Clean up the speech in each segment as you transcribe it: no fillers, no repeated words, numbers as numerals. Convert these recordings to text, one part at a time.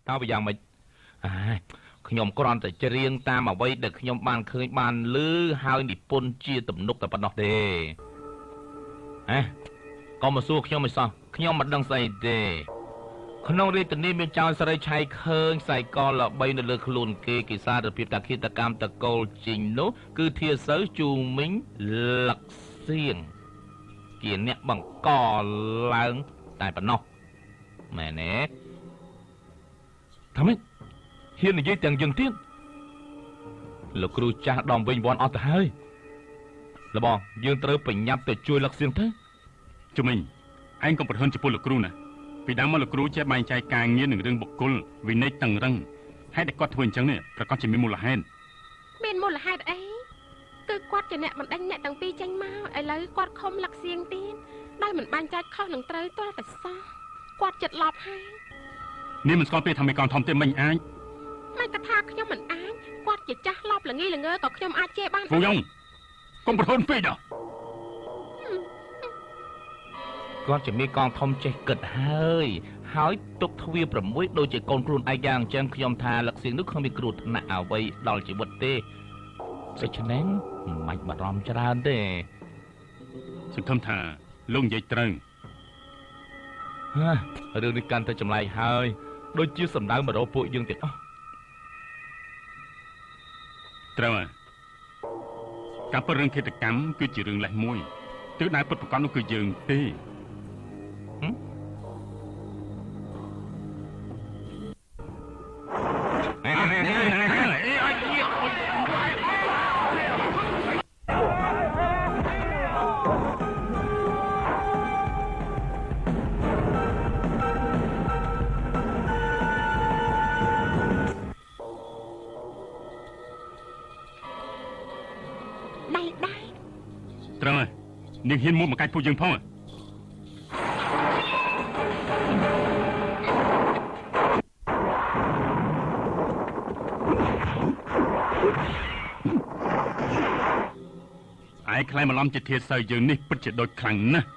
តើវាយ៉ាងម៉េចអាខ្ញុំគ្រាន់តែច្រៀងតាមអ្វីដែលខ្ញុំបានឃើញបានឮហើយនិពន្ធជាទំនុកតែប៉ុណ្ណោះទេហ៎កុំមកសួរខ្ញុំឲ្យសោះខ្ញុំមិនដឹងស្អីទេក្នុងរាជធានីមានចៅស្រីឆៃឃើញខ្សែកល្បីនៅលើខ្លួនគេគេសារភាពថាឃាតកម្មតកូលជីងនោះគឺធាសៅជូមីងលឹកសៀងជាអ្នកបង្កឡើងតែប៉ុណ្ណោះមែនទេថាម៉េចហ៊ាននិយាយទាំងយើងទៀតលោកគ្រូចាស់ដំវិញវ័នអស់ទៅហើយលបងយើងត្រូវប្រញាប់ទៅជួយលឹកសៀងទៅជុំវិញឯងកុំប្រហិនចំពោះលោកគ្រូណាពីដើមមកលោកគ្រូចេះបែងចែកការងារនឹងរឿងបុគ្គលវិន័យតឹងរឹងហេតុតែគាត់ធ្វើអញ្ចឹងនេះប្រកាសជាមានមូលហេតុមានមូលហេតុអីគឺគាត់ជាអ្នកបណ្ដេញអ្នកទាំងពីរចេញមកឥឡូវគាត់ខំលឹកសៀងទៀតដោយមិនបែងចែកខុសនឹងត្រូវទាល់តែសោះគាត់ចិត្តឡប់ហើយនេះមិនស្គាល់ពេលថាមេកងធំទេមិនអាចមិនកថាខ្ញុំមិនអាចគាត់ជាចាស់ឡប់ល្ងីល្ងើក៏ខ្ញុំអាចជេរបានពូយ៉ងកុំប្រហិនពេកដល់គាត់ជាមេកងធំចេះគិតហើយហើយទុកទ្វា6ដូចជាកូនខ្លួនឯងយ៉ាងអញ្ចឹងខ្ញុំថាលឹកសៀងនោះគ្មានគ្រោះថ្នាក់អ្វីដល់ជីវិតទេដូច្នេះមិនបារម្ភច្រើនទេសង្ឃឹមថាលោកនិយាយត្រូវរឿងនេះកាន់តែចម្លែកហើយដូចជាសម្ដៅមករកពួកយើងទាំងអស់ត្រូវហើយការពិតរឿងឃាតកម្មគឺជារឿងលេសមួយទិសដៅពិតប្រាកដនោះគឺយើងទេត្រូវហើយនាងហ៊ានមួមកកាច់ពួកយើងផងឯងខ្លែងបន្លំជាធាសៅយើងនេះពិតជាដូចខ្លាំងណាស់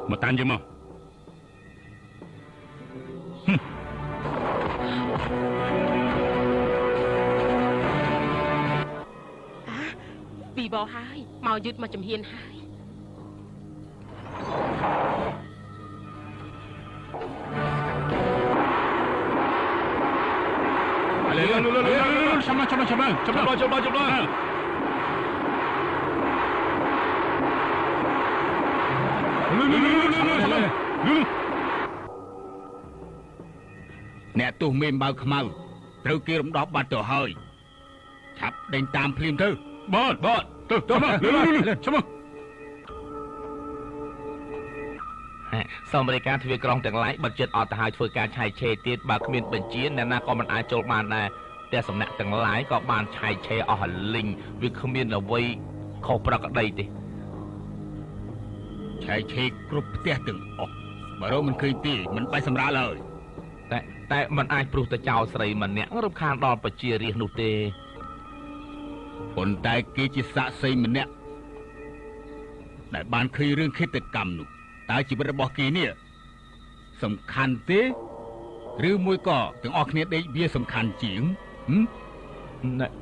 មកតាមយើងមកពីបោហើយមកយឺតមកជំហានហើយចាំចាំចាំចាំចាំចាំចាំអ្នកទោះមេបើខ្មៅត្រូវគេរំដោះបាត់ទៅហើយឆាប់ដេញតាមភ្លាមទៅបាទបាទទៅទៅចាំមកសូមរាយការណ៍ទ្វារក្រុងទាំងឡាយបិទចិត្តអត់ទៅហើយធ្វើការឆែកឆេរទៀតបើគ្មានបញ្ជាអ្នកណាក៏មិនអាចចូលបានដែរតែសំណាក់ទាំងឡាយក៏បានឆែកឆេរអស់លីងវាគ្មានអ្វីខុសប្រក្រតីទេឆែកឆេរគ្រប់ផ្ទះទាំងអស់បើរកមិនឃើញទេមិនបាច់សម្រាកឡើយតែមិនអាចព្រោះតែចោលស្រីម្នាក់រំខានដល់ប្រជារាស្ត្រនោះទេប៉ុន្តែគេជាសាក្សីម្នាក់ដែលបានឃើញរឿងឃាតកម្មនោះតើជីវិតរបស់គេនេះសំខាន់ទេឬមួយក៏ទាំងអស់គ្នាដេកវាសំខាន់ជាង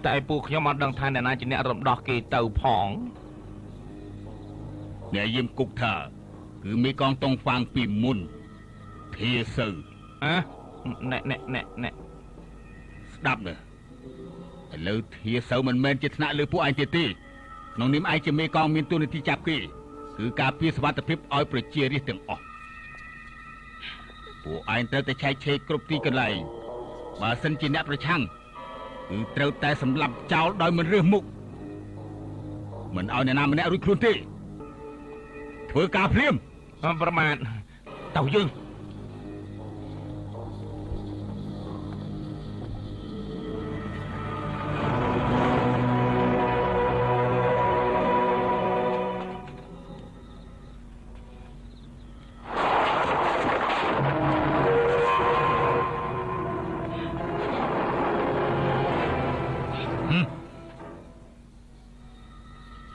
តែពួកខ្ញុំអត់ដឹងថាអ្នកណាជាអ្នករំដោះគេទៅផងអ្នកយាមគុកថាគឺមេកងតុងហ្វាងពីមុនធាសៅអ่ะណែណែណែណែស្ដាប់មើលឥឡូវធាសៅមិនមែនជាថ្នាក់លើពួកឯងទៀតទេក្នុងនាមឯងជាមេកងមានតួនាទីចាប់គេគឺការពារសុវត្ថិភាពឲ្យប្រជារាស្ត្រទាំងអស់ពួកឯងត្រូវតែឆែកឆេរគ្រប់ទីកន្លែងបើសិនជាអ្នកប្រឆាំងគឺត្រូវតែសម្លាប់ចោលដោយមិនរើសមុខមិនឲ្យអ្នកណាម្នាក់រួចខ្លួនទេធ្វើការភ្លាមប្រមាថទៅយើង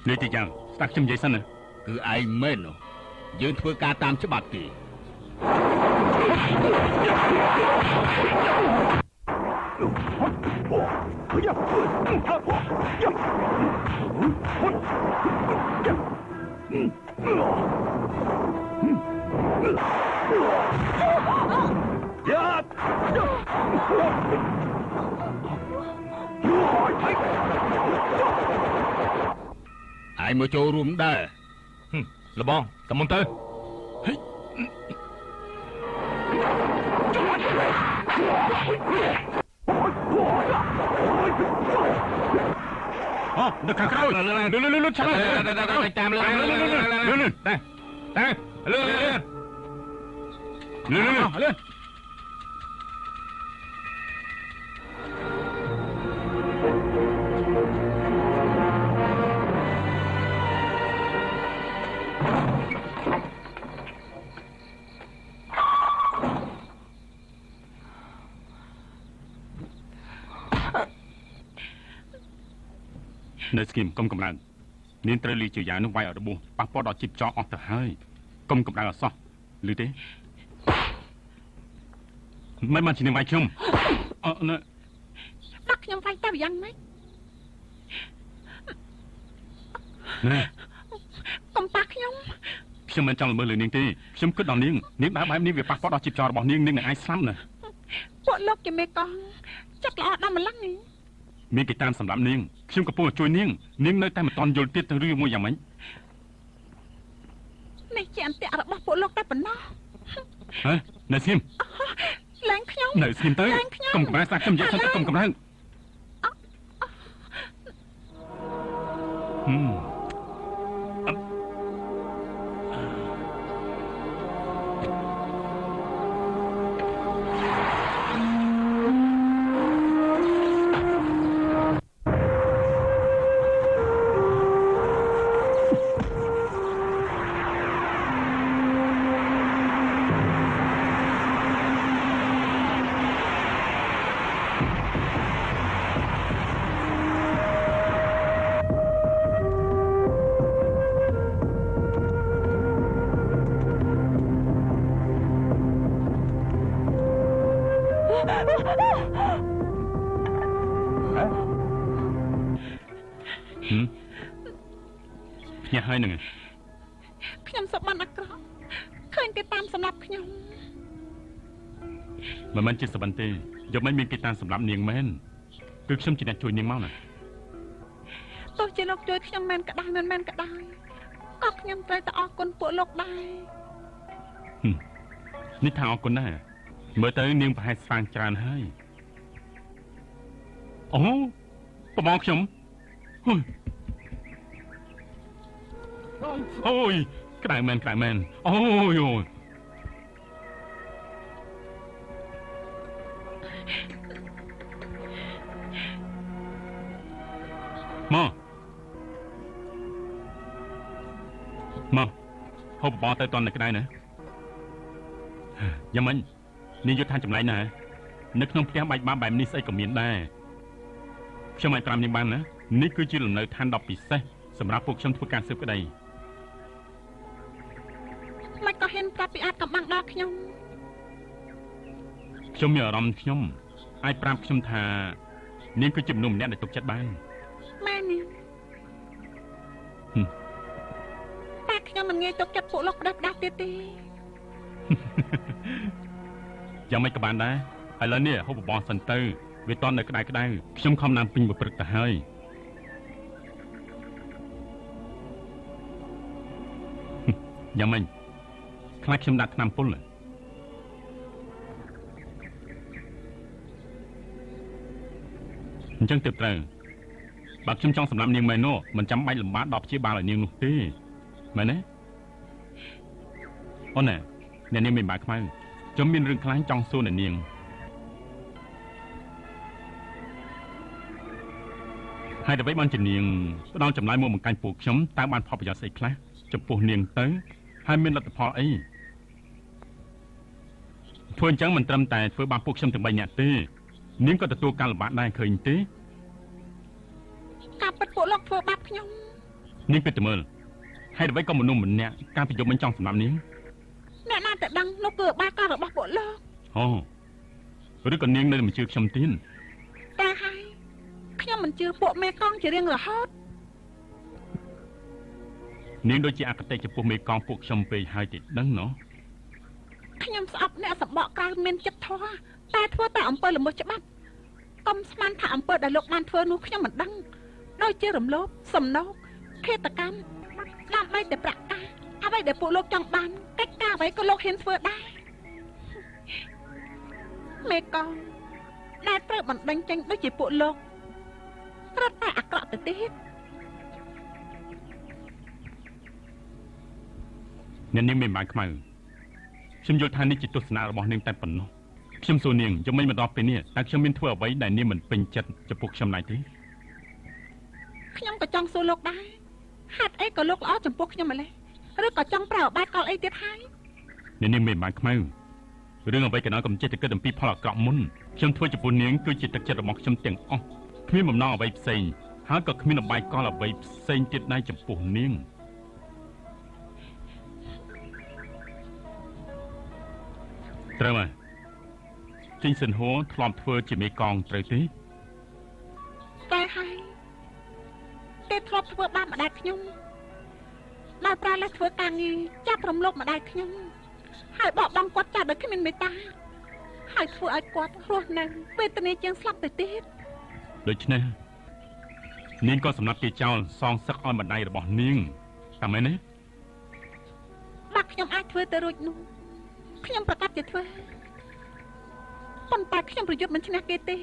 នេះទីយ៉ាងស្ដាប់ខ្ញុំនិយាយសិនណា គឺឯងមែននោះ យើងធ្វើការតាមច្បាប់ទេឯងមកចូលរួមដែរលបងតែមុនទៅអូនៅខាងក្រោយលឿនលឿនលឿនឆាប់តាមលឿនលឿនលឿនតែតែលឿនលឿនលឿនលឿននៅស្គីមកុំកម្ដៅនាងត្រូវលីជាយ៉ាងនោះវាយឲ្យរបួសប៉ះពាល់ដល់ជីពចរអស់ទៅហើយកុំកម្ដៅអសោះឮទេមិនបានជានាងវាយខ្ញុំអឺណែដាក់ខ្ញុំវាយទៅយ៉ាងម៉េចណែកុំប៉ះខ្ញុំខ្ញុំមិនចង់ល្មើសលើនាងទេខ្ញុំគិតដល់នាងនាងដើរបែបនេះវាប៉ះពាល់ដល់ជីពចររបស់នាងនាងនឹងអាចស្លាប់ណាពួកលោកជាមេកងចិត្តល្អដល់ម្លឹងនេះមានគេតាមសម្រាប់នាងខ្ញុំកំពុងជួយនាងនាងនៅតែមិនទាន់យល់ទៀតទៅរឿងមួយយ៉ាងម៉េចនេះជាអន្ទាក់របស់ពួកលោកតែប៉ុណ្ណោះហ៎នៅស្ងៀមឡើងខ្ញុំនៅស្ងៀមទៅកុំកម្រើស្ដាប់ខ្ញុំនិយាយសិនទៅកុំកម្រើភ្ញាក់ហើយនឹងខ្ញុំសុបិនអាក្រក់ឃើញគេតាមសម្លាប់ខ្ញុំមិនមែនជាសុបិនទេយកមិនមានគេតាមសម្លាប់នាងមែនគឺខ្ញុំជាអ្នកជួយនាងមកណាទោះជាលោកជួយខ្ញុំមែនក៏ដោយមិនមែនក៏ដោយក៏ខ្ញុំត្រូវតែអរគុណពួកលោកដែរនេះថាអរគុណណាស់មើលទៅនាងប្រហែលស្វាងច្រើនហើយអូប្របងខ្ញុំអូយក្តៅមែនក្តៅមែនអូយអូយមកមកហូបបបទៅតន់នៅក្តៅណាយ៉ាងម៉េចនាងយល់ថាចម្លែកណាស់នៅក្នុងផ្ទះបែកបាក់បែបនេះស្អីក៏មានដែរខ្ញុំអាចត្រាំនាងបានណានេះគឺជាលំនៅឋានដ៏ពិសេសសម្រាប់ពួកខ្ញុំធ្វើការស៊ើបក្តីមិនក៏ហ៊ានប្រាប់ពីអាចកំបាំងដល់ខ្ញុំខ្ញុំមានអារម្មណ៍ខ្ញុំអាចប្រាប់ខ្ញុំថានាងគឺជាមនុស្សម្នាក់ដែលទុកចិត្តបានមែនទេតែខ្ញុំមិនងាយទុកចិត្តពួកលោកផ្ដេសផ្ដាស់ទៀតទេយ៉ាងម៉េចក៏បានដែរឥឡូវនេះហូបបបរសិនទៅវាតន់នៅក្តៅក្តៅខ្ញុំខំណាំពេញមួយព្រឹកទៅហើយយ៉ាងម៉េចខ្លាចខ្ញុំដាក់ថ្នាំពុលអញ្ចឹងទើបត្រូវបើខ្ញុំចង់សម្លាប់នាងមែននោះមិនចាំបាច់លំបាកដល់ព្យាបាលឲ្យនាងនោះទេមែនទេអូនណែអ្នកនាងមានបាខ្មៅខ្ញុំមានរឿងខ្លាំងចង់សួរអ្នកនាងហើយអ្វីបានជានាងផ្ដល់ចម្លើយមកបង្កាញ់ពួកខ្ញុំតើបានផលប្រយោជន៍ស្អីខ្លះចំពោះនាងទៅហើយមានលទ្ធផលអីធ្វើអញ្ចឹងមិនត្រឹមតែធ្វើបាបពួកខ្ញុំទាំង3នាក់ទេនាងក៏ទទួលការលំបាកដែរឃើញទេការពិតពួកលោកធ្វើបាបខ្ញុំនាងពិតទៅមើលហ ហេតុអ្វីក៏មនុស្សម្នាក់ការពីយប់មិនចង់សម្លាប់នាងអ្នកណាតែដឹងនោះគឺបាយកលរបស់ពួកលោកអូឬក៏នាងនៅមិនជឿខ្ញុំទៀតតែហើយខ្ញុំមិនជឿពួកមេកងជារៀងរហូតនាងដូចជាអគតិចំពោះមេកងពួកខ្ញុំពេកហើយទេដឹងណោះខ្ញុំស្អប់អ្នកសម្បកក្រៅមានចិត្តធម៌តែធ្វើតែអំពើល្មើសច្បាប់កុំស្មានថាអំពើដែលលោកបានធ្វើនោះខ្ញុំមិនដឹងដូចជារំលោភសំណោកឃាតកម្មដើម្បីតែប្រាក់កាសអ្វីដែលពួកលោកចង់បានកិច្ចការអ្វីក៏លោកហ៊ានធ្វើដែរមេកងដែលត្រូវបណ្ដេញចេញដូចជាពួកលោករត់តែអាក្រក់ទៅទៀតអ្នកនាងមិនបានខ្មៅខ្ញុំយល់ថានេះជាទស្សនៈរបស់នាងតែប៉ុណ្ណោះខ្ញុំសួរនាងយំមិនមកដល់ពេលនេះតើខ្ញុំមានធ្វើអ្វីដែលនាងមិនពេញចិត្តចំពោះខ្ញុំដែរទេខ្ញុំក៏ចង់សួរលោកដែរហេតុអីក៏លោកល្អចំពោះខ្ញុំម្ល៉េះឬក៏ចង់ប្រើបាយកលអីទៀតហើយអ្នកនាងមិនបានខ្មៅរឿងអ្វីក៏ដោយកុំចេះតែគិតអំពីផលអាក្រក់មុនខ្ញុំធ្វើចំពោះនាងគឺជាទឹកចិត្តរបស់ខ្ញុំទាំងអស់គ្មានបំណងអ្វីផ្សេងហើយក៏គ្មានអំបាយកលអ្វីផ្សេងទៀតដែរចំពោះនាងត្រូវហើយជីងសិនហួរធ្លាប់ធ្វើជាមេកងត្រូវទេតែហើយគេធ្លាប់ធ្វើបាបម្ដាយខ្ញុំដោយប្រើលេសធ្វើការងារចាប់រំលោភម្ដាយខ្ញុំហើយបោកបង់គាត់ចាស់ដោយគ្មានមេត្តាហើយធ្វើឲ្យគាត់រស់នៅវេទនាជាងស្លាប់ទៅទៀតដូច្នេះនាងក៏សម្លាប់គេចោលសងសឹកឲ្យម្ដាយរបស់នាងតាមមែនទេបាទខ្ញុំអាចធ្វើទៅរួចនោះខ្ញុំប្រកាសជាធ្វើប៉ុន្តែខ្ញុំប្រយុទ្ធមិនឈ្នះគេទេ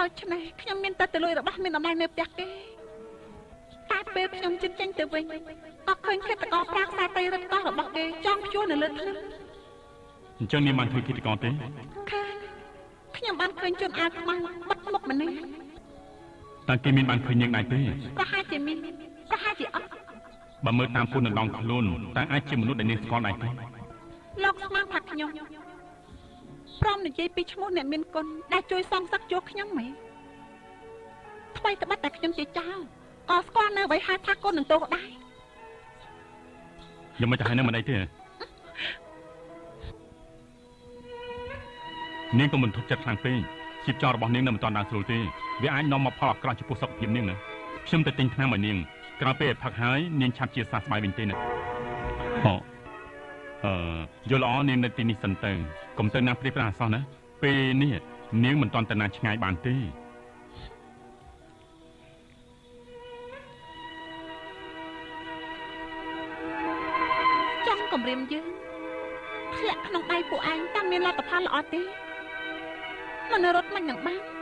ដូច្នេះខ្ញុំមានតែទៅលួចរបស់មានតម្លៃនៅផ្ទះគេតែពេលខ្ញុំជិះចេញទៅវិញក៏ឃើញឃាតករប្រាខ្សែត្រីរឹតកោះរបស់គេចង់ព្យួរនៅលើធ្នឹមអញ្ចឹងនាងបានឃើញឃាតករទេឃើញខ្ញុំបានឃើញជនអាវខ្មៅបិទមុខម្នាក់តើគេមានបានឃើញនាងដែរទេប្រហែលជាមានប្រហែលជាអត់បើមើលតាមពុនដងខ្លួនតើអាចជាមនុស្សដែលនាងស្គាល់ដែរទេលោកស្មានថាខ្ញុំព្រមនិយាយពីឈ្មោះអ្នកមានគុណដែលជួយសងសឹកជួខ្ញុំហ៎ថ្មីត្បិតតែខ្ញុំជាចៅក៏ស្គាល់នៅអ្វីហៅថាគុណនឹងទោសដែរខ្ញុំមិនទៅហើយនឹងមិនអីទេនាងក៏មិនធប់ចិត្តខ្លាំងពេកជីពចររបស់នាងនៅមិនទាន់ដើរស្រួលទេវាអាចនាំមកផលអាក្រក់ចំពោះសុខភាពនាងណាខ្ញុំទៅទិញថ្នាំឲ្យនាងក្រោយពេលផឹកហើយនាងឆាប់ជាសះស្បើយវិញទេណាហ៎យល់ល្អនាងនៅទីនេះសិនទៅកុំទៅណាព្រាបប្រាសោះណាពេលនេះនាងមិនទាន់ទៅណាឆ្ងាយបានទេចង់គំរាមយើងធ្លាក់ក្នុងដៃពួកឯងតាមមានលទ្ធផលល្អទេមិនរត់មិននឹងបាន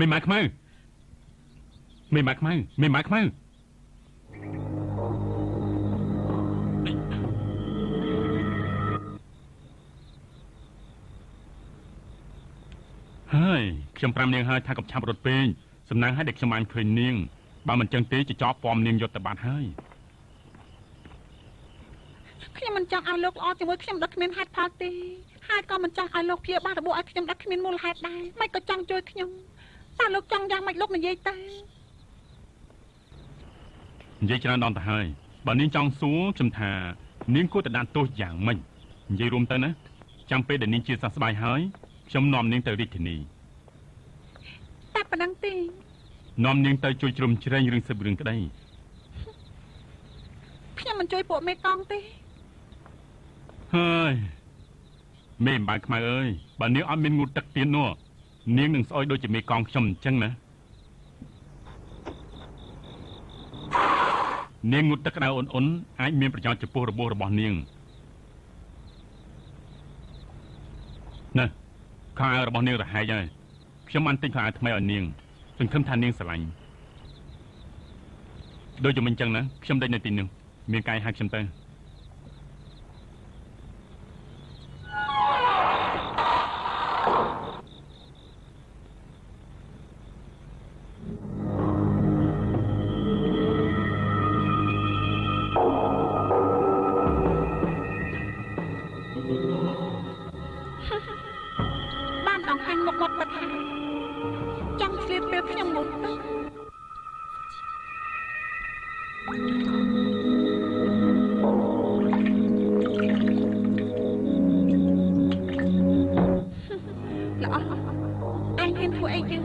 មេម៉ាខ្មៅមេម៉ាខ្មៅមេម៉ាខ្មៅហើយខ្ញុំប្រាំនាងហើយថាកុំឆាប់រត់ពេកសំណាងឲ្យដែលខ្ញុំបានឃើញនាងបើមិនចឹងទេចចកពំនាងយកទៅបាត់ហើយខ្ញុំមិនចង់ឲ្យលោកល្អជាមួយខ្ញុំដល់គ្មានហេតុផលទេហើយក៏មិនចង់ឲ្យលោកព្យាបាលរបួសឲ្យខ្ញុំដល់គ្មានមូលហេតុដែរមិនក៏ចង់ជួយខ្ញុំតើលោកចង់យ៉ាងម៉េចលោកនិយាយទៅនិយាយច្រើនដល់ទៅហើយបើនាងចង់សួរខ្ញុំថានាងគួរតែដាក់ទោសយ៉ាងម៉េចនិយាយរួមទៅណាចាំពេលដែលនាងជាសះស្បើយហើយខ្ញុំនាំនាងទៅរាជធានីតែប៉ុណ្ណឹងទេនាំនាងទៅជួយជ្រោមជ្រែងរឿងស៊ើបរឿងក្តីខ្ញុំមិនជួយពួកមេកងទេហើយមេអំបៅខ្មៅអើយបើនាងអត់មានងូតទឹកទៀតនោះនាងនឹងស្អុយដូចជាមេកងខ្ញុំអញ្ចឹងណានាងងូតទឹកក្តៅអ៊ុនៗអាចមានប្រយោជន៍ចំពោះរបួសរបស់នាងណាខោអាវរបស់នាងរហែកហើយខ្ញុំបានទិញខោអាវថ្មីឲ្យនាងសង្ឃឹមថានាងស្រឡាញ់ដូចជាមិនអញ្ចឹងណាខ្ញុំដេកនៅទីនោះមានកាយហៅខ្ញុំទៅ បង្ហាញមុខមាត់គាត់ថាចង់ឆ្លៀតពេលខ្ញុំងូតទឹកល្អឯងហ៊ានធ្វើអីយើង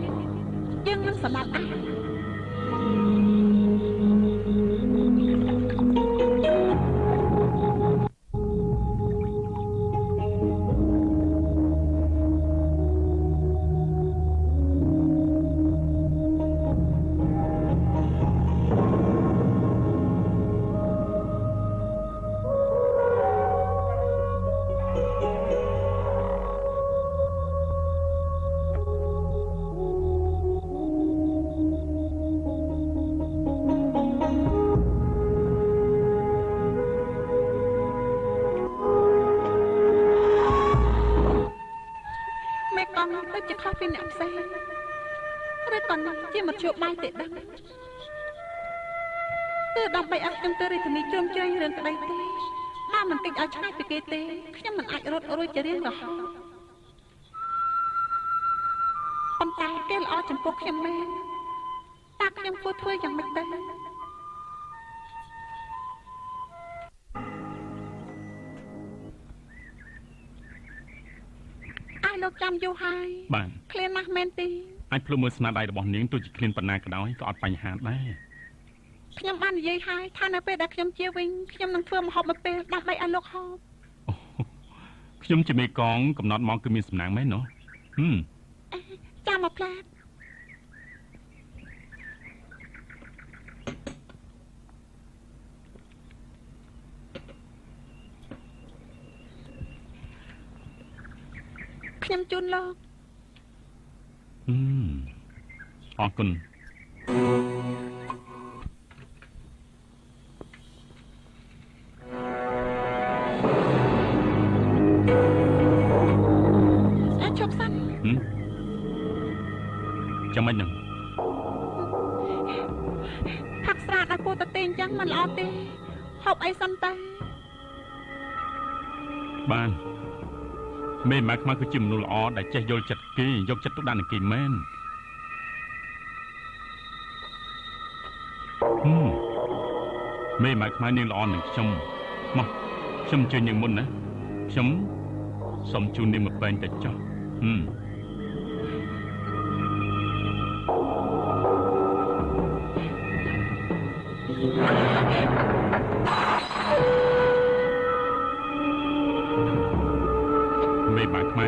យើងនឹងសម្លាប់ឯងគឺដើម្បីឲ្យខ្ញុំទៅរាជធានីជ្រោមជ្រែងរឿងក្តីទេបើមិនតិចឲ្យឆ្ងាយពីគេទេខ្ញុំមិនអាចរត់រួចជារៀងរហូតប៉ុន្តែគេល្អចំពោះខ្ញុំមែនតើខ្ញុំគួរធ្វើយ៉ាងម៉េចទៅឲ្យលោកចាំយូរហើយបាទឃ្លានណាស់មែនទេអាចភ្លុះមើលស្នាដៃរបស់នាងទោះជាឃ្លានប៉ុណ្ណាក៏ដោយក៏អត់បញ្ហាដែរខ្ញុំបាននិយាយហើយថានៅពេលដែលខ្ញុំជាវិញខ្ញុំនឹងធ្វើម្ហូបមួយពេលដើម្បីឲ្យលោកហូបខ្ញុំជាមេកងកំណត់មកគឺមានសំណាងមែនណោះចាំមកផ្លែខ្ញុំជូនលោកអរគុណចាំមិននឹងផឹកស្រាដល់ពូតទេអញ្ចឹងមិនល្អទេហូបអីសិនទៅបានមេម៉ាក់ខ្មៅគឺជាមនុស្សល្អដែលចេះយល់ចិត្តគេយកចិត្តទុកដាក់នឹងគេមែនមេម៉ាក់ខ្មៅនាងល្អនឹងខ្ញុំមកខ្ញុំជួយនាងមុនណាខ្ញុំសូមជូននាងមួយពេងទៅចុះមេបាខ្មៅ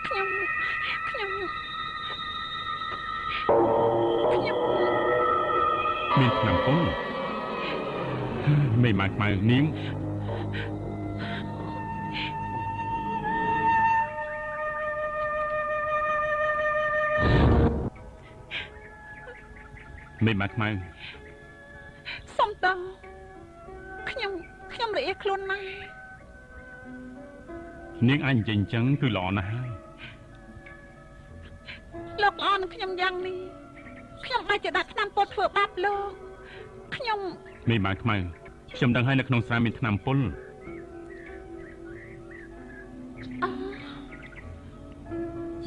ខ្ញុំខ្ញុំខ្ញុំមានឆ្នាំពុនមេបាខ្មៅនាងមេបាខ្មៅសុំតខ្ញុំខ្ញុំរអៀខ្លួនណាស់នាងអាចនិយាយអញ្ចឹងគឺល្អណាស់ហើយលោកល្អនឹងខ្ញុំយ៉ាងនេះខ្ញុំអាចจะដាក់ថ្នាំពុលធ្វើបាបលោកខ្ញុំមេម៉ាខ្មៅខ្ញុំដឹងហើយនៅក្នុងស្រាមានថ្នាំពុល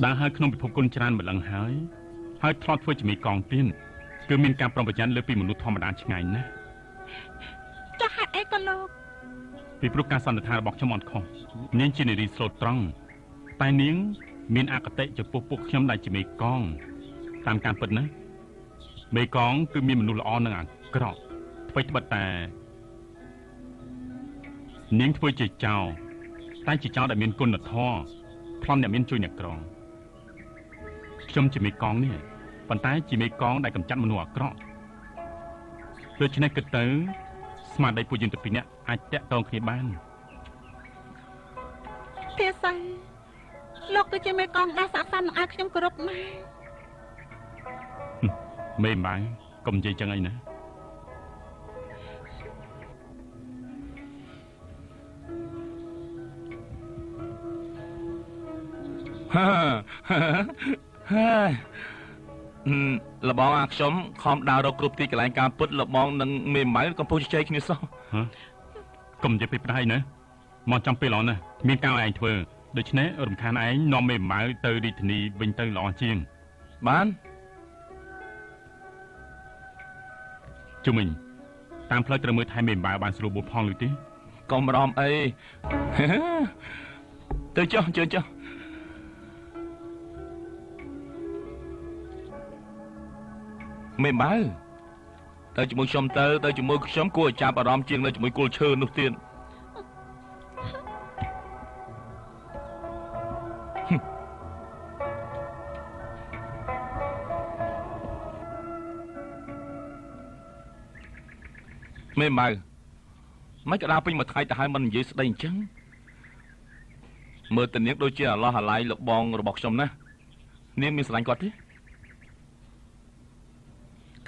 ដើរហើយក្នុងពិភពគុណច្រើនម្លឹងហើយហើយធ្លាប់ធ្វើជាមេកងទៀតគឺមានការប្រុងប្រយ័ត្នលើពីមនុស្សធម្មតាឆ្ងាយណាស់ចាស់ហេតុអីក៏លោកពីព្រោះការសន្និដ្ឋានរបស់ខ្ញុំអត់ខុសនាងជានារីស្លូតត្រង់តែនាងមានអគតិចំពោះពួកខ្ញុំដែលជាមេកងតាមការពិតណាមេកងគឺមានមនុស្សល្អនិងអាក្រក់អ្វីត្បិតតែនាងធ្វើជាចោរតែជាចោរដែលមានគុណធម៌ប្លន់អ្នកមានជួយអ្នកក្រខ្ញុំជាមេកងនេះប៉ុន្តែជាមេកងដែលកម្ចាត់មនុស្សអាក្រក់ដូច្នេះគិតទៅស្មារតីពួកយើងទាំងពីរនាក់អាចតាក់ទងគ្នាបានភាសាលោកគឺជាមេកងដែលស័ក្តិសមនឹងឲ្យខ្ញុំគោរពណាស់មេម៉ៅកុំនិយាយចឹងអីណាហើយលបងអាខ្ញុំខំដើររកគ្រប់ទីកន្លែងការពិតលបងនិងមេម៉ៅកំពុងជជែកគ្នាសោះកុំនិយាយពីផ្ដៃណាមកចាំពេលល្អណាស់មានការឲ្យឯងធ្វើ ដូច្នេះរំខានឯងនាំមេម៉ៅទៅរាជធានីវិញទៅល្អជាងបានជុំវិញតាមផ្លូវត្រូវមើលថែមេម៉ៅបានស្រួលបួលផងឬទេកុំរំអីទៅចុះជឿចុះមេម៉ៅទៅជាមួយខ្ញុំទៅជាមួយខ្ញុំគួរឲ្យចាប់អារម្មណ៍ជាងនៅជាមួយគល់ឈើនោះទៀតមេម៉ៅមិនក៏ដើរពេញមួយថ្ងៃទៅហើយមិននិយាយស្ដីអញ្ចឹងមើលតនាងដូចជាអាឡោះអាឡៃលោកបងរបស់ខ្ញុំណានាងមានស្រឡាញ់គាត់ទេ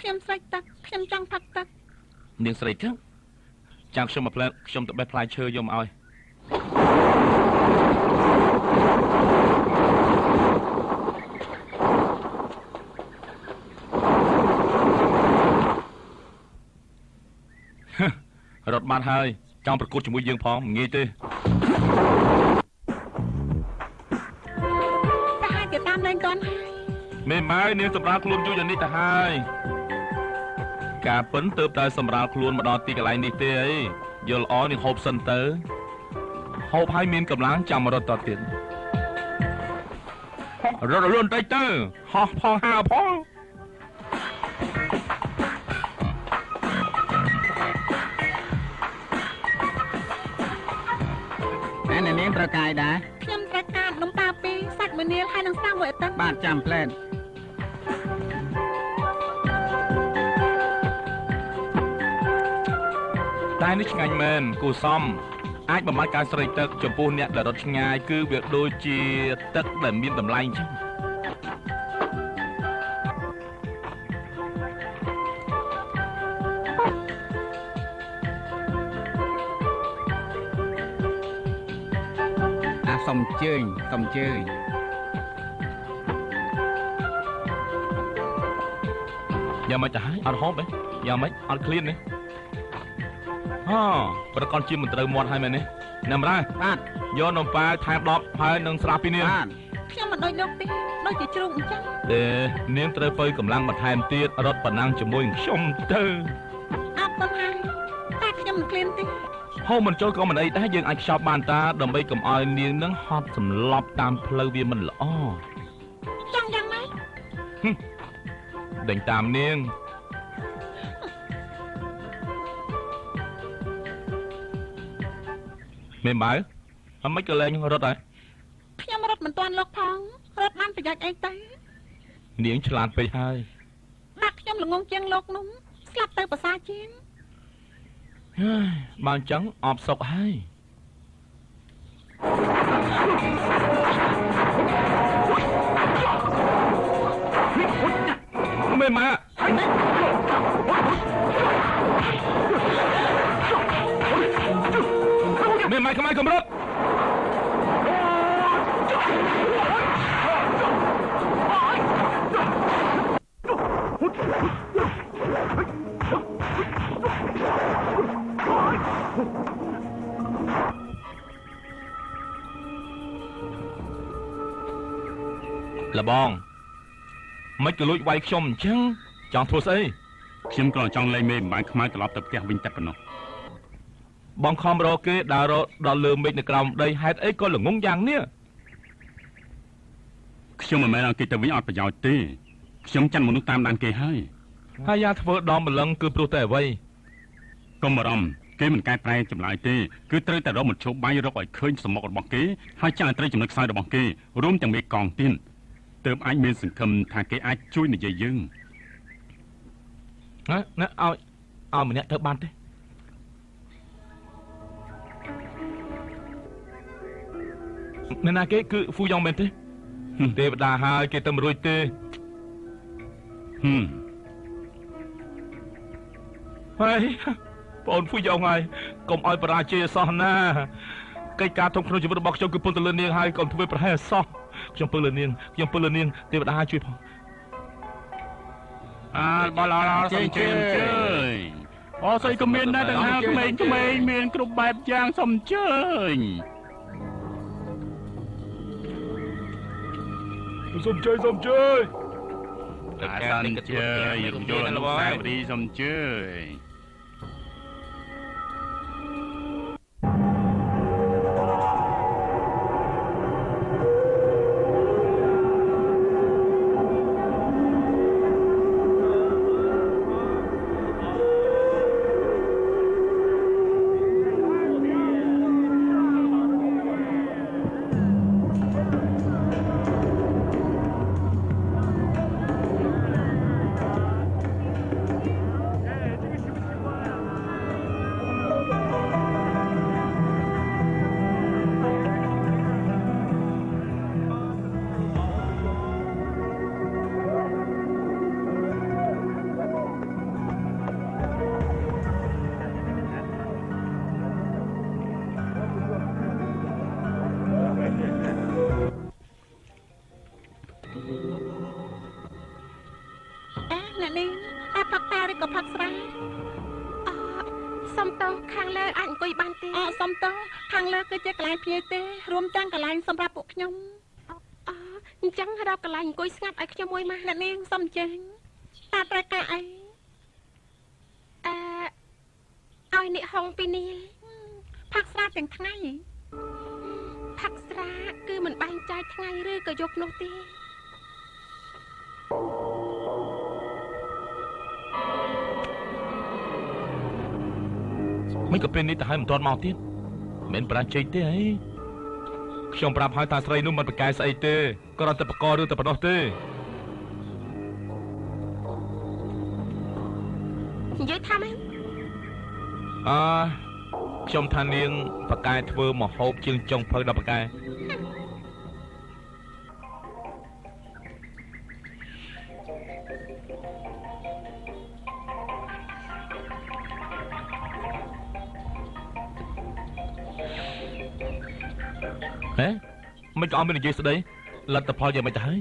ខ្ញុំស្រេកទឹកខ្ញុំចង់ផឹកទឹកនាងស្រេកទឹកចាំខ្ញុំមកផ្លែខ្ញុំទៅបេះផ្លែឈើយកមកឲ្យរត់បានហើយចង់ប្រកួតជាមួយយើងផងមិនងាយទេប្រហែលជាតាមលេងកូនហើយមេម៉ាយនាងសម្រាលខ្លួនយូរយ៉ាងនេះទៅហើយការពិនទៅតែសម្រាលខ្លួនមកដល់ទីកន្លែងនេះទេអីយល់ល្អនាងហូបសិនទៅហូបហើយមានកម្លាំងចាំរត់តទៀតរត់លឿនតិចទៅហោះផងហើផងអ្នកនាងត្រូវការដែរខ្ញុំត្រូវការនំប៉ាពីរសាច់មួយនាលហើយនឹងស្រាមួយអេតឹងបាទចាំផ្លែតតែនេះឆ្ងាញ់មែនគូសំអាចបំបត្តិការស្រេកទឹកចំពោះអ្នកដែលរត់ឆ្ងាយគឺវាដូចជាទឹកដែលមានតម្លៃអញ្ចឹងសុំជើញសុំជើញយ៉ាងម៉េចទៅហើយអត់ហូបទេយ៉ាងម៉េចអត់ឃ្លានទេហ៎ប្រកបជាមិនត្រូវមាត់ហើយមែនទេណាំរ៉ាបាទយកនំប៉ាវថែម10ហើយនឹងស្រាពីរនាងបាទខ្ញុំមិនដូចលោកទេដូចជាជ្រុងអញ្ចឹងទេនាងត្រូវបើកម្លាំងបន្ថែមទៀតរត់ប៉ុណ្ណឹងជាមួយខ្ញុំទៅអត់ប៉ុណ្ណាតែខ្ញុំមិនឃ្លានទេហូបមិនចូលក៏មិនអីដែរយើងអាចខ្ចប់បានតាដើម្បីកុំឲ្យនាងនឹងហត់សម្លប់តាមផ្លូវវាមិនល្អចង់យ៉ាងម៉េចដេញតាមនាងមេម៉ៅអមិនក៏លែងរត់ហើយខ្ញុំរត់មិនទាន់លោកផងរត់បានប្រយោជន៍អីទៅនាងឆ្លាតពេកហើយបាទខ្ញុំល្ងងជាងលោកនោះស្លាប់ទៅប្រសើរជាងបើអញ្ចឹងអបសុកហើយមេម៉ាមេម៉ាខ្មៅកំរត់លបងមិនក៏លួចវាយខ្ញុំអញ្ចឹងចង់ធ្វើស្អីខ្ញុំក៏ចង់លែងមេបំបានខ្មៅត្រឡប់ទៅផ្ទះវិញតែប៉ុណ្ណោះបងខំរកគេដើររកដល់លើមេឃនៅក្រោមដីហេតុអីក៏ល្ងងយ៉ាងនេះខ្ញុំមិនមែនឲ្យគេទៅវិញអត់ប្រយោជន៍ទេខ្ញុំចាត់មនុស្សតាមដានគេហើយហើយយ៉ាធ្វើដល់ម្លឹងគឺព្រោះតែអ្វីកុំបារម្ភគេមិនកែប្រែចម្លើយទេគឺត្រូវតែរកមធ្យោបាយរកឲ្យឃើញសមុករបស់គេហើយចាក់ឲ្យត្រូវចំណុចខ្សោយរបស់គេរួមទាំងមេកងទៀតទើបអាចមានសង្ឃឹមថាគេអាចជួយនិយាយយើងណាណាឲ្យម្នាក់ទៅបានទេអ្នកណាគេគឺហ្វូយ៉ងមែនទេទេវតាហើយគេទៅមិនរួចទេហើយបងហ្វូយ៉ងហើយកុំឲ្យបរាជ័យសោះណាកិច្ចការធំក្នុងជីវិតរបស់ខ្ញុំគឺពឹងទៅលើនាងហើយកុំធ្វើប្រហែសសោះខ្ញុំពឹងលើនាងខ្ញុំពឹងលើនាងទេវតាជួយផងអាបឡឡសុំជើញជើញអូស្អីក៏មានដែរទាំងហាក្មេងៗមានគ្រប់បែបយ៉ាងសុំជើញ សុំជើយសុំជើយ អាសុំជើយរំយល់អនុស្សាវរីយ៍សុំជើយ រួមទាំងកន្លែងសម្រាប់ពួកខ្ញុំអញ្ចឹងរកកន្លែងអង្គុយស្ងាត់ឲ្យខ្ញុំមួយមកអ្នកនាងសុំចេញតើត្រូវការអីអឺឲ្យអ្នកហុងពីនេះផឹកស្រាទាំងថ្ងៃផឹកស្រាគឺមិនបែងចែកថ្ងៃឬក៏យប់នោះទេមិនក៏ពេលនេះទៅហើយមិនទាន់មកទៀតមិនប្រាជ័យទេអីខ្ញុំប្រាប់ហើយថាស្រីនោះមិនប្រកែស្អីទេគ្រាន់តែបករឿងតែប៉ុណ្ណោះទេនិយាយថាម៉េចអើខ្ញុំថានាងប្រកែធ្វើមហូបជាងចុងភៅដល់ប្រកែហេមិនក៏អត់មាននិយាយស្ដីលទ្ធផលយ៉ាងម៉េចទៅហើយ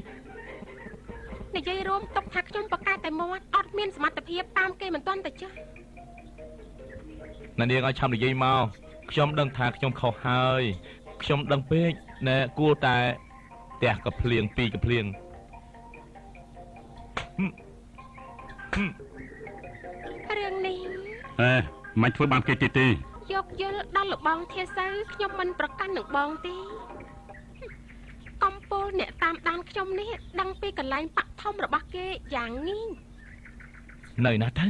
និយាយរួមទុកថាខ្ញុំប្រកែតែមាត់អត់មានសមត្ថភាពតាមគេមិនទាន់តែចាស់អ្នកនាងឲ្យឆាំនិយាយមកខ្ញុំដឹងថាខ្ញុំខុសហើយខ្ញុំដឹងពេកណែគួរតែផ្ទះកភ្លៀងពីរកភ្លៀងរឿងនេះអេមិនធ្វើបានគេទៀតទេយកយល់ដល់លបងធាសៅខ្ញុំមិនប្រកាន់នឹងបងទេកំពូលអ្នកតាមដានខ្ញុំនេះដឹងពីកន្លែងបាក់ធំរបស់គេយ៉ាងងាយនៅណាទៅ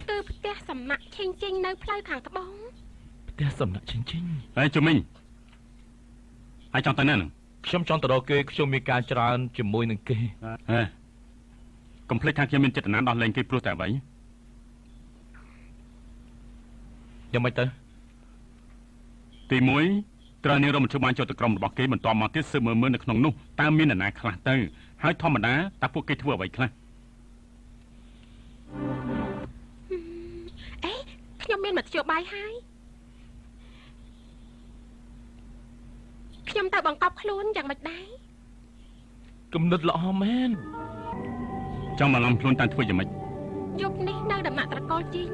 គឺផ្ទះសំណាក់ឈិងជិងនៅផ្លូវខាងត្បូងផ្ទះសំណាក់ឈិងជិងហើយជុំមីងហើយចង់ទៅណាខ្ញុំចង់ទៅរកគេខ្ញុំមានការច្រើនជាមួយនឹងគេហេកុំភ្លេចថាខ្ញុំមានចេតនាដោះលែងគេព្រោះតែអ្វីយ៉ាងម៉េចទៅទី1ត្រូវនាងរមជបានចូលទៅក្រុមរបស់គេបន្តមកទៀតស៊ើបមើលមើលនៅក្នុងនោះតើមាននរណាខ្លះទៅហើយធម្មតាតើពួកគេធ្វើអ្វីខ្លះអេខ្ញុំមានមធ្យោបាយហើយខ្ញុំទៅបង្កប់ខ្លួនយ៉ាងម៉េចដែរគំនិតល្អមែនចង់មកឡំខ្លួនតាមធ្វើយ៉ាងម៉េចយប់នេះនៅដំណាក់ត្រកូលជីង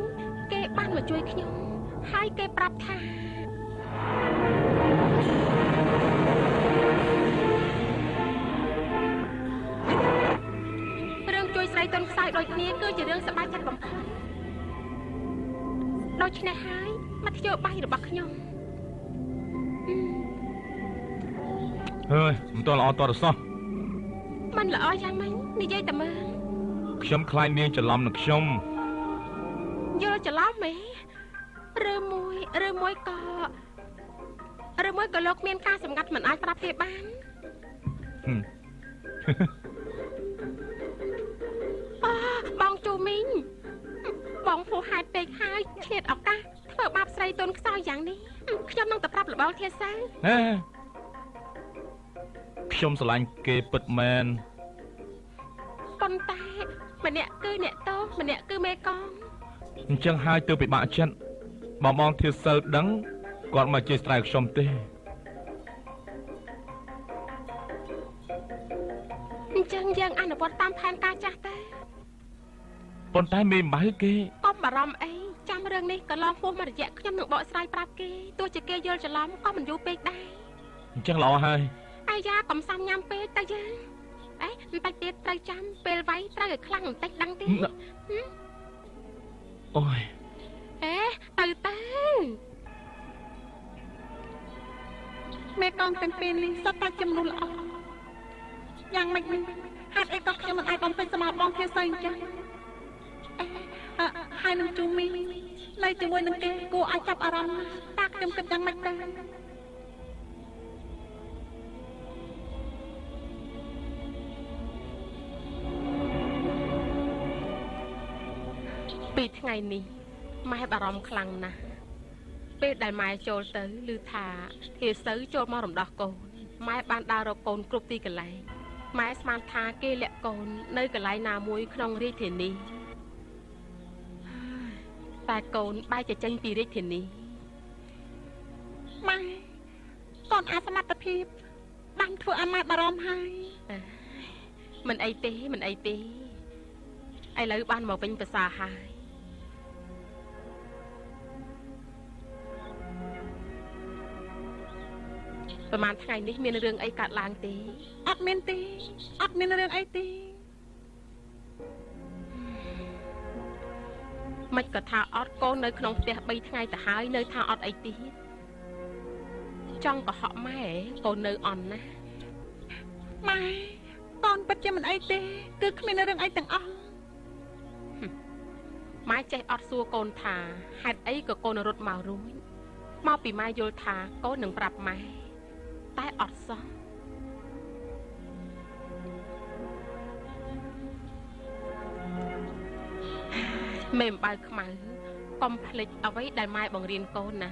គេបានមកជួយខ្ញុំហើយគេប្រាប់ថារឿងជួយស្រីទុនខ្សោយដូចគ្នាគឺជារឿងសប្បាយចិត្តបំផុតដូច្នេះហើយមធ្យោបាយរបស់ខ្ញុំហើយមិនទាន់ល្អតរសោះមិនល្អយ៉ាងម៉េចនិយាយតែមើលខ្ញុំខ្លាចនាងច្រឡំនឹងខ្ញុំយល់ច្រឡំហ៎ឬមួយក៏ឬមួយក៏លោកមានការសម្ងាត់មិនអាចប្រាប់គេបានអបងជូមីងបងហួសហេតុពេកហើយឆ្លៀតឱកាសធ្វើបាបស្រីទុនខ្សោយយ៉ាងនេះខ្ញុំនឹងទៅប្រាប់លបងធាសាហេខ្ញុំស្រឡាញ់គេពិតមែនប៉ុន្តែម្នាក់គឺអ្នកតោម្នាក់គឺមេកងអញ្ចឹងហើយទើបពិបាកចិត្តបងធាសិលដឹងគាត់មកជាស្រ័យខ្ញុំទេអញ្ចឹងយើងអនុវត្តតាមផែនការចាស់ទៅប៉ុន្តែមេម៉ៅគេកុំបារម្ភអីចាំរឿងនេះកន្លងហួសមករយៈខ្ញុំនឹងបកស្រាយប្រាប់គេទោះជាគេយល់ច្រឡំក៏មិនយូរពេកដែរអញ្ចឹងល្អហើយអាយ៉ាកុំសាំញ៉ាំពេកទៅយើង បន្តិចទៀតត្រូវចាំពេលវាយត្រូវឲ្យខ្លាំងបន្តិចដឹងទេ អូយ អេទៅទៅ មេកងទាំងពីរនេះសុទ្ធតែជាមនុស្សល្អយ៉ាងម៉េចនេះហេតុអីក៏ខ្ញុំមិនអាចបំពេញសមបងធាសីអញ្ចឹងអេហើយនឹងជូមីនៅជាមួយនឹងគេគួរឲ្យចាប់អារម្មណ៍តាខ្ញុំគិតយ៉ាងម៉េចទៅ ពីថ្ងៃនេះម៉ែបារម្ភខ្លាំងណាស់ពេលដែលម៉ែចូលទៅឮថាធាសៅចូលមករំដោះកូនម៉ែបានដើររកកូនគ្រប់ទីកន្លែងម៉ែស្មានថាគេលាក់កូននៅកន្លែងណាមួយក្នុងរាជធានីតែកូនបែរជាចេញពីរាជធានីម៉ែកូនអាសមត្ថភាពបានធ្វើឲ្យម៉ែបារម្ភហើយមិនអីទេមិនអីទេឥឡូវបានមកវិញប្រសើរហើយប្រហែលថ្ងៃនេះមានរឿងអីកើតឡើងទេអត់មានទេអត់មានរឿងអីទេមិនក៏ថាអត់កូននៅក្នុងផ្ទះ3ថ្ងៃទៅហើយនៅថាអត់អីទៀតចង់កុហកម៉ែកូននៅអន់ណាម៉ែកូនពិតជាមិនអីទេគឺគ្មានរឿងអីទាំងអស់ម៉ែចេះអត់សួរកូនថាហេតុអីក៏កូនរត់មករួចមកពីម៉ែយល់ថាកូននឹងប្រាប់ម៉ែតែអត់សោះមេអំបៅខ្មៅកុំភ្លេចអ្វីដែលម៉ែបង្រៀនកូនណា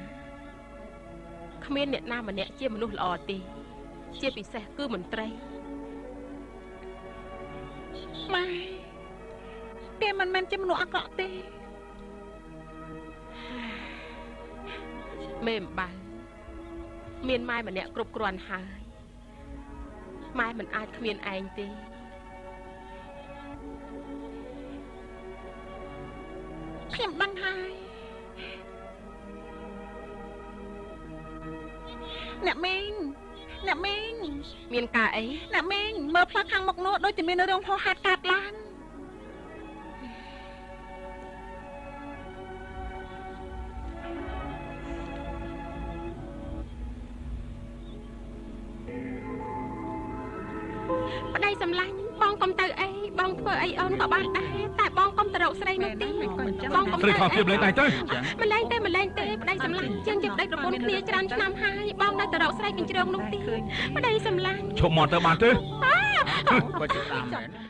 គ្មានអ្នកណាម្នាក់ជាមនុស្សល្អទេជាពិសេសគឺមន្ត្រីម៉ែគេមិនមែនជាមនុស្សអាក្រក់ទេមេអំបៅមានម៉ែម្នាក់គ្រប់គ្រាន់ហើយម៉ែមិនអាចគ្មានឯងទេខ្ញុំដឹងហើយអ្នកមីងអ្នកមីងមានការអីអ្នកមីងមើលផ្លូវខាងមុខនោះដូចជាមានរឿងហោះហេតុកើតឡើងប្តីសម្លាញ់បងកុំទៅអីបងធ្វើអីអូនក៏បានដែរតែបងកុំទៅរកស្រីនោះទេបងកុំ ស្រីខំទៀតលេងដៃទៅមិនលេងទេមិនលេងទេប្តីសម្លាញ់ជាងជាប្តីប្រពន្ធគ្នាច្រើនឆ្នាំហើយបងនៅទៅរកស្រីកញ្ជ្រោងនោះទេប្តីសម្លាញ់ឈប់មកទៅបានទេ ក៏ជាតាមមែន